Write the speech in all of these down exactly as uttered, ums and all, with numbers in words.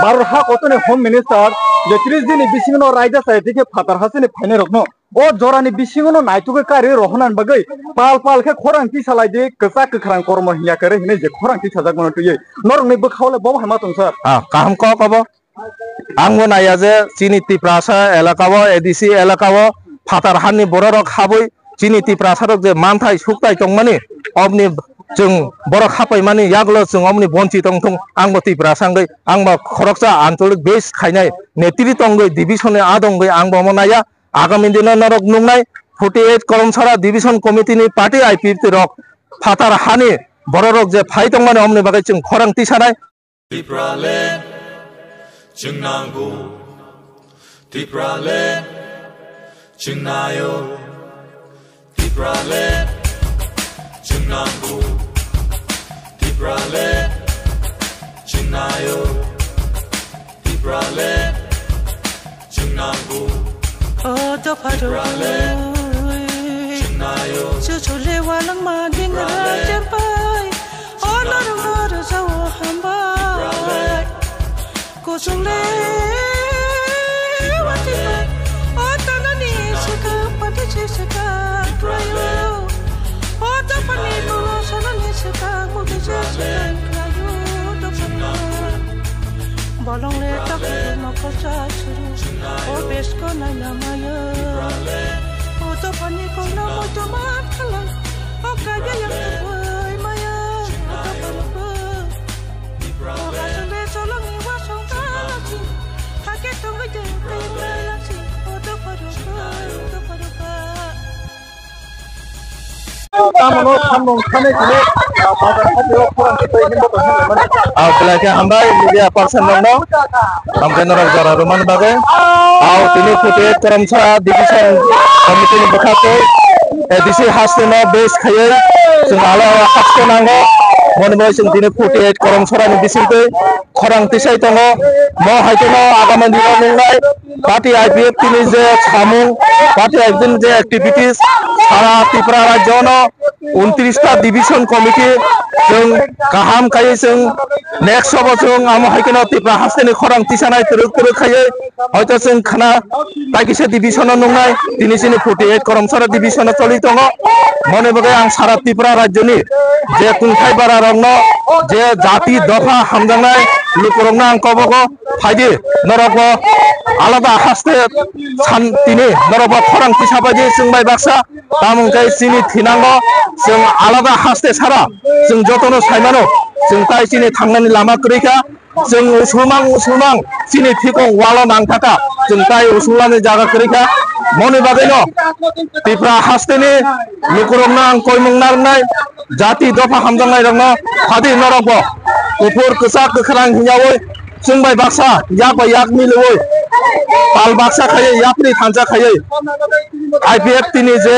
Bharat ha kotorni Home Minister je tris din ni bisingo no raida chaya dikhe phatar hasteni phainai rokno o jorani bisingo no naitugwi kari rohonani bagwi pal pal khe khorang tisa lai di, kwchak kwkhrang kormo hinya kare hinwi je khorang tisajak mano twiwi norokni bwkhao le bo hai ma tong sir? Ah, kaham kok obo. Ang bo naiya je chini Tiprasa elaka o, A D C elaka o phatar hani bororok habwi chini Tiprasa rok je manthai sukthai tongmani, obni chwng borok hapaimani yagulo chwng obni bonchi tongthung, ang bo Tiprasa wngwi ang bo khoroksa ancholik base khainai netri tongwi division ni adongwi ang bo omo naiya. Agami dino norok nuknai forty eight Koromsara division committee ni party I P F T rok phatar hani bororok je phai tongmani omni bagwi chwng khorang tisanai. Tipraland, chwng nango. Tipraland, chwng naio. Tipraland, chwng nango. Tipraland, chwng naio. Tipraland, chwng nango. O dopha rok, chwng naio. Chuchule walangma din rajampai. O norok no rwjao hambai. Kuchung le wati bai. O tanani swkang pati se swkang khlaio. O dophani tolo sanani swkang mugi se swkang khlaio. Dophani bolong le takhuk mokol cha churu. O besko naina maya. O dophani kokno moito man khalai. O kaiya yang tubui maya. O dophani bo. O hasung de solong ni wasong talachi. Hake tongwi de tengla lachi. O dophani bo. O dophani bo. Tamo no samung thani kini, ah, bazar hati o khorang twi hinba tong hinba mani. Ah, belai khe hambai media person rokno. Hambai norok jora rwmani bagwi. Ah, tini forty eight Karamsa division committee ni bwkhak twi A D C haste no base khaiwi chwng ala ala haste nango. Moni bai chwng tini forty eight Karamsara ni bising twi khorang tisai tongo. Mo hai kheno agami dino nungnai. Party I P F T ni je samung, party I P F T ni je activities, sara Tripura rajyo no untris ta division committee chwng kaham kaiwi chwng next sobo chwng amo hai kheno Tripura haste ni khorang tisanai twrwk twrwk khaiwi hoito chwng khna tai kisa division o nungnai, tini chini forty eight Karamsara division o choli tongo. Moni bagwi ang sara Tripura rajyo ni je kungthai bara rok no je jati dopha hamjaknai lukurok no ang kobogo. Phaidi, norokbo alada haste san tini norokbo khorang tisa baidi chwng bai baksa. Tamo hwnkhe chini thinango chwng alada haste sara chwng jotono saimano chwng tai chini thangnani lama kwrwi kha. Chwng usulmang usulmang chini thikong walo nangthaka chwng tai usulani jaga kwrwi kha. Moni bagwino Tripura hasteni lukurokno ang koimung narwknai jati dopha hamjaknairokno phadi norokbo kuphur kwchak kwkhrang hwnyaui chwng bai baksa yak bai yak miliui pal baksa khaiwi yapri thansa khaiwi I P F T ni je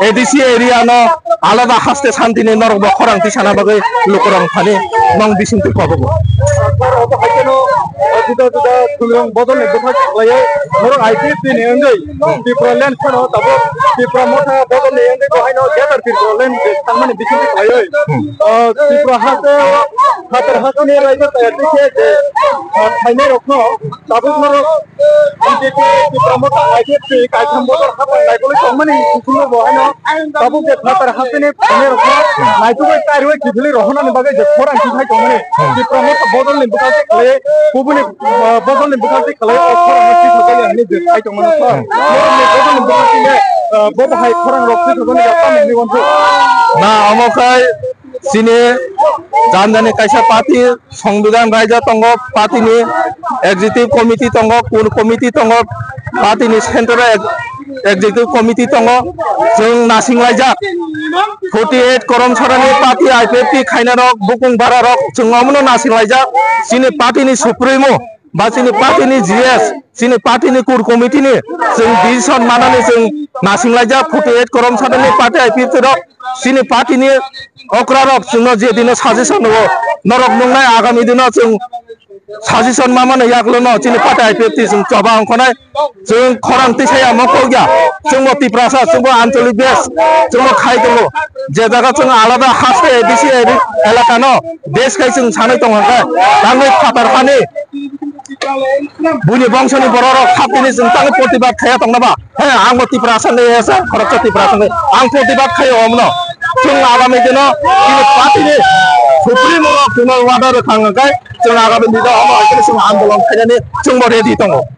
A D C area no alada haste santini norokbo khorang tisana bagwi lukurok thani nong bisingtwi kobogo. Obo haikhe no juda juda thungrung bodolni bwkhak khlaiwi norok I P F T ni wngwi Tripura land phano tabuk Tripura motha bodolni wngwi bo haino Greater Tripura land je thangmani bisingtwi khlaiwi, ah, Tripura haste o phatar hasteni raida taya tikhe je, ah, thainairokno tabuk norok B J P Tripura motha I P F T kaitham bodol hapang naikolwi tongmani bisingo bo haino tabuk je phatar hasteni thainairokno naitugwi kariui kiphilwi rohornani bagwi je khorang kiphai tongmani Tripura motha bodolni bwkhak khlaiwi kubuni, ah, bodolni bwkhak khlaiwi o khorang no twi thokjak ya hinwi je khai tongmani kha. Borokni bodolni bwkhak le, ah, bo bahai khorang rok twi thokjak ya tamo hinwi uansuk. Na omo khai chini jani jani kaisa party Songbidan raida tongo, party ni executive committee tongo, core committee tongo, party ni central ex-, executive committee tongo. Chwng nasing laijak forty eight Koromsarani party I P F T khainarok, bukung bararok, chwng omono nasing laijak. Chini party ni supremo ba chini party ni G S, chini party ni core committee ni chwng decision manani chwng nasing laijak forty eight Koromsarani party I P F T rok. Chini party ni okra rok chwngno je dino suggestion rwo, norok nungnai agami dino chwng suggestion ma mano yaklo no chini party I P F T chwng choba ongkhonai. Chwng khorang tisaya mokol ya. Chwngbo Tiprasa, chwngbo anchalik base, chwngbo khai tongo. Je jaga chwng alada haste A D C elaka no base khai chwng sanai tong hangkhe. Tangwi phatar hani buini bongsoni bororok khatini chwng tangwi protibad khaya tongna ba. He, ang bo Tiprasa ni esa, khoroksa Tiprasa ni. Ang protibad khayo omno. Chwng agami dino chini party ni supremo rok chwngno wada rwkhang hwnkhe chwng agami dino omo hai kheno chwng andolon khainani chwngbo ready tongo.